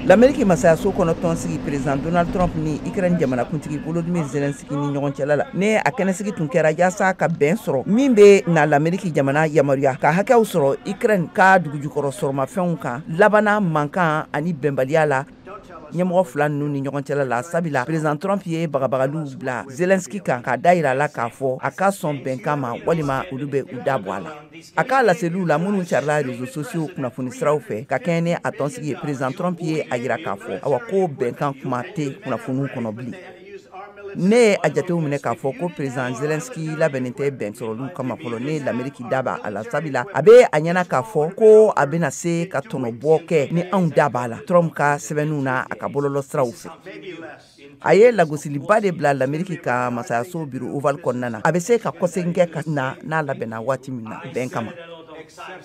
Lamɛriki masayaso kɔnɔ tɔnsigi, président Donald Trump ni Ukraine jamanakuntigi Volodymyr Zelensky ni ɲɔgɔn cɛla la, ne a kɛnɛsigi tun kɛra yaasa ka bɛn sɔrɔ min bɛ na Lamɛriki jamana yamaruya ka hakɛw sɔrɔ Ukraine ka dugujukɔrɔ sɔrɔmafɛnw kan. Labanna mankan ani bɛnbaliya la ɲɛmɔgɔ fila ninnu ni ɲɔgɔn cɛla la, sabula président Trump ye bagabagaliw bila Zelensky kan, k'a da yira a la k'a fɔ a ka sɔn bɛnkan ma walima olu bɛ u da bɔ a la. A k'a laseliw la minnu carila réseaux sociaux kunnafoni siraw fɛ ka kɛɲɛ ni a tɔnsigi ye, président Trump ye a yira k'a fɔ awa ko bɛnkan kuma tɛ kunnafoniw kɔnɔ bilen. Ne ye a jatew minɛ k'a fɔ ko président Zelensky labɛnnen tɛ bɛn sɔrɔliw kama fɔlɔ ne Lamɛriki da b'a a la, sabula a bɛ a ɲɛna k'a fɔ ko a bɛna se ka tɔnɔbɔ kɛ ni anw da b'a la. Trump ka sɛbɛnniw na a ka bɔlɔlɔ siraw fɛ, a ye lagosiliba de bila Lamɛriki ka masayaso bureau ovale kɔnɔna na. A bɛ se ka kɔsegin kɛ ka na n'a labɛnna waati min na bɛn kama.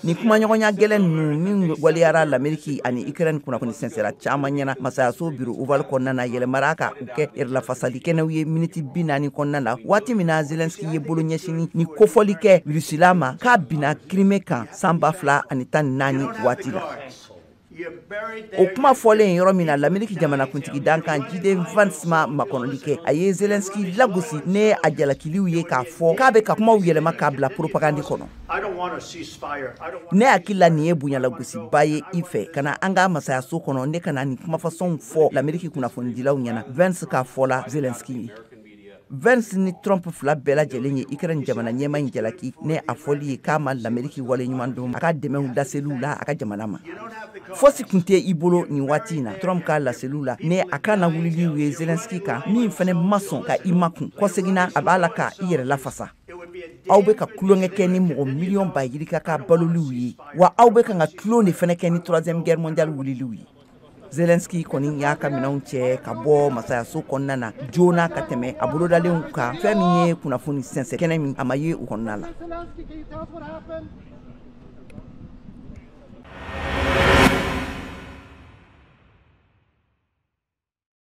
Ni kumaɲɔgɔnya gɛlɛn ninnu min waleyara Lamɛriki ani Ukraine kunnafoni sɛnsɛra caman ɲɛna masayaso bureau ovale kɔnɔna na, yɛlɛmara ka u kɛ yɛrɛlafasali kɛnɛw ye miniti 40 kɔnɔna la, waati min na Zelensky ye bolo ɲɛsinni ni kofɔli kɛ Rusila ma k'a binna Crimée kan san 2014 waati la. O kuma fɔlen yɔrɔ min na, Lamɛriki jamanakuntigi dankan J.D. Vance ma makɔnɔli kɛ. A ye Zelensky lagosi ne a jalakiliw ye k'a fɔ k'a bɛ ka kumaw yɛlɛma k'a bila propagande kɔnɔ. Ne hakili la, nin ye bonyalagosiba ye i fɛ ka na an ka masayaso kɔnɔ ne ka na nin kumafasɔnw fɔ Lamɛriki kunnafonidilaw ɲɛna, Vance k'a fɔ la Zelensky ye. Vance ni Trump fila bɛɛ lajɛlen ye Ukraine jamana ɲɛma in jalaki ne a fɔli ye k'a ma Lamɛriki waleɲuman dɔn a ka dɛmɛw laseliw la a ka jamana ma. Fosi tun tɛ i bolo nin waati in na, Trump ka laseliw la ne a ka na wuliliw ye Zelensky kan min fana ma sɔn ka i makun. Kɔseginna, a b'a la ka i yɛrɛ lafasa. Aw bɛ ka tulonkɛ kɛ ni mɔgɔ miliyɔn ba yirika ka baloliw ye wa, aw bɛ kan ka tulon de fana kɛ ni troisième guerre mondiale wuliliw ye. Zelensky kɔni y'a ka minɛnw cɛ ka bɔ masayaso kɔnɔna na joona ka tɛmɛ a bolodalenw kan. Fɛn min ye kunnafoni sɛnsɛn kɛnɛ min, a ma ye u kɔnɔna la.